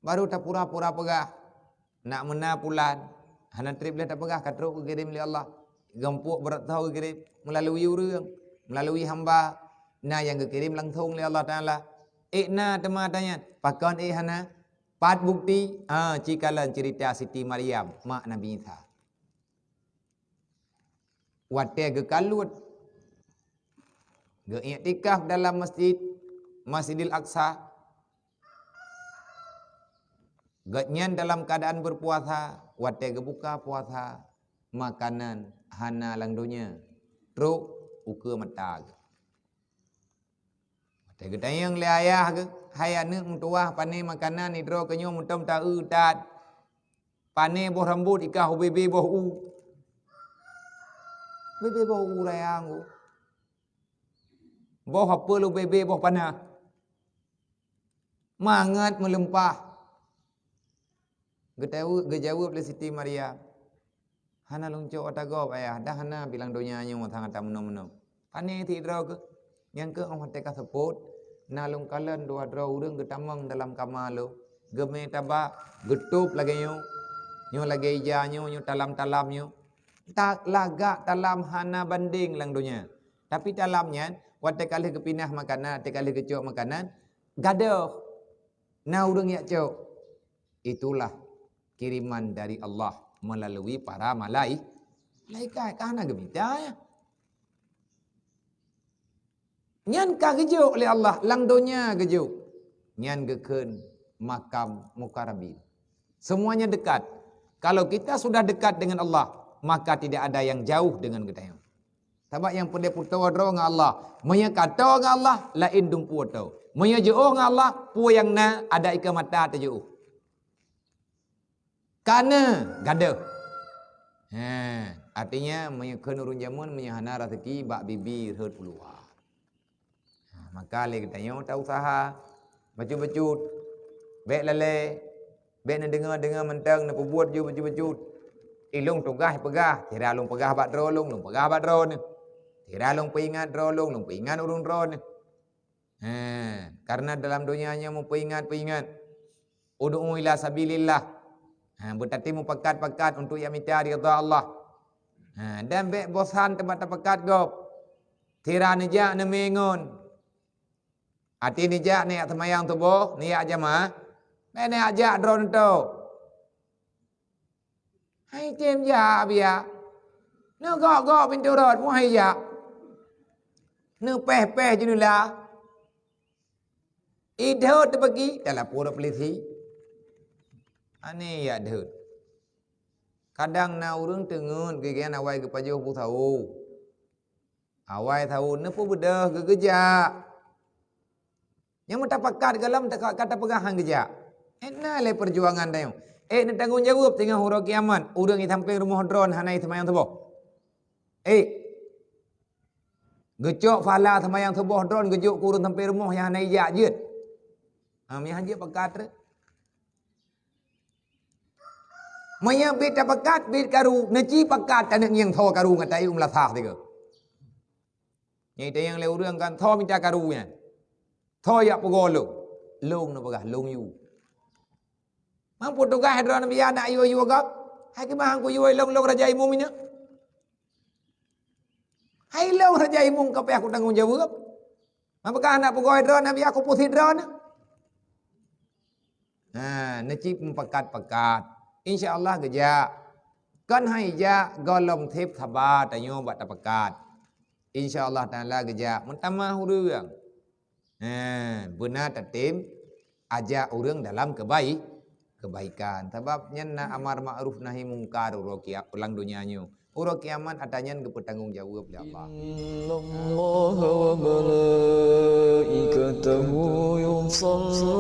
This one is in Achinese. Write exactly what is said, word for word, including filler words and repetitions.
Baru tapura-pura peugah, nak meuna pulan, hana treb lé tapeugah, ka trok geukirém lé Allah. Geumpuk beurot tho geukirém meulalu ureuëng, meulalu hamba. Na nyang geukirém langsong lé Allah Taala. Ék na teuma tanyan, pakon ék hana? Pat bukeuti? Ha, ci kalon ceurita Siti Maryam, mak Nabi Isa. Watée geukalut, geuiktikaf dalam masjid, Masjidil Aqsa, gobnyan dalam keuadaan beupuasa, watée geubuka puasa, makanan hana lam donya, trok ukeue mata geuh. Watée geutanyong lé ayah geuh, "Hai aneuëk meutuwah, pané makanan sidroe keuh nyoe meutom ta-eu that? Pané boh rambot ikah ubé-bé boh u?" "Ubé-bé boh u raya nggu. Boh apel ubé-bé boh panah. Mangat meuleumpah." Geutawa-, geujaweueb lé Siti Maryam, "Hana lôn cok ata gob, Ayah, dah hana bilang donya nyoe that ata meunoe-meunoe." Pané sidroe keuh, nyang keuh óh watée ka seupôt, na lôn kalon dua droe ureuëng geutamong dalam kama lôn, geumé taba, geutôb lagée nyoe, nyoe lagée ija nyoe, nyoe talam-talam nyoe. Ta-, lagak talam hana bandeng lam donya. Tapi talam nyan, watée ka lheueh geupinah makanan, watée ka lheueh geucok makanan, gadôh. Na ureuëng jak cok. Itulah kiriman dari Allah melalui para malai-, malaikat. Ka hana geumita, ya. Nyan ka geujok lé Allah, lam donya geujok. Nyan geukheun makam mukarrabin. Semuanya dekat. Kalau kita sudah dekat dengan Allah, maka tidak ada yang jauh dengan geutanyoe. Sabab nyang peudeh peutoe droe ngon Allah. Meunyoe ka toe ngon Allah, laén dumpeue toe. Meunyoe jiôh ngon Allah, peue nyang na, adak ikeue mata teujiôh. Ka na gadôh. He, artinya, meunyoe kheun ureuëng jameun, meunyoe hana raseuki, bak bibi rhot u luwa. Ha, maka lé geutanyoe ta-usaha bacut-bacut. Bék lalée, bék neudeungoe-deungoe mantong, neupeubuet ju bacut-bacut. Ilong tugaih peugah, sira lôn peugah bak droe lôn, lôn peugah bak droe neuh. Sira lôn peuingat droe lôn, lôn peuingat ureuëng droe neuh. He, karena dalam donya nyoe meupeuingat-peuingat. Ud'u ila sabilillah. Ha, beutatem mupakat-pakat untuk jak mita ridha Allah. Ha, dan bék bosan teuma tapakat gob. Sira neujak neumé ngon. Até neujak neujak seumayang suboh, neujak jamaah. Bék neujak jak droe neutoe. Hai tem jak biak. Neugok-gok pintoe rot, muhai jak. Neupéh-péh jendela. Idhôt teubagi, talapor polisi. Aneh jak dhôt. Kadang na ureuëng teungeut geugian awai geupajoh bu sawo. Awai sawo neupeubeudôh geugeujak. Nyang meuta pakat gohlom ka tapeugah han geujak. Ék na lé peujuangan tanyoe. Ék neutanggong jaweueb teungoh uroe kiamat, ureuëng i sampéng rumoh droe hana i seumayang suboh. Ék. Geucok pahala seumayang suboh droe geujok keu ureuëng sampéng rumoh nyang hana i jak jeuet. Ha, meuhan jeuet pakat reueh. Meunyoe bit tapakat, bit karu, neuci pakat taneuk ngieng tho karu ngon taék u meulasah sigoe. Nyang itanyong lé ureuëng kan, tho mita karu nyan. Tho jak peugoe lôn. Lôn neupeugah, lôn yue. Mampu tugaih droe neubiya nak yue-yue gob. Hai keumah han kuyue lôn, lôn raja imum inyak. Hai lôn raja imum ka payah kutanggong jaweueb. Maka hana peugoe droe, na biya kupusit droe na. Ha, neuci mupakat-pakat. Insya Allah geujak. Kon hai jak, gohlom seb saba tanyoe bak tapakat. Insya Allah Taala geujak. Meutamah ureuëng. Ha, beuna tatem ajak ureuëng dalam kebai-, kebaikan. Sabab nyan na amar ma'ruf nahi mungkar uroe kia-, lam donya nyoe. Uroe kiamat ata nyan geupeutanggong jaweueb lé Allah. Innallaha wa malaikatahu yusalluna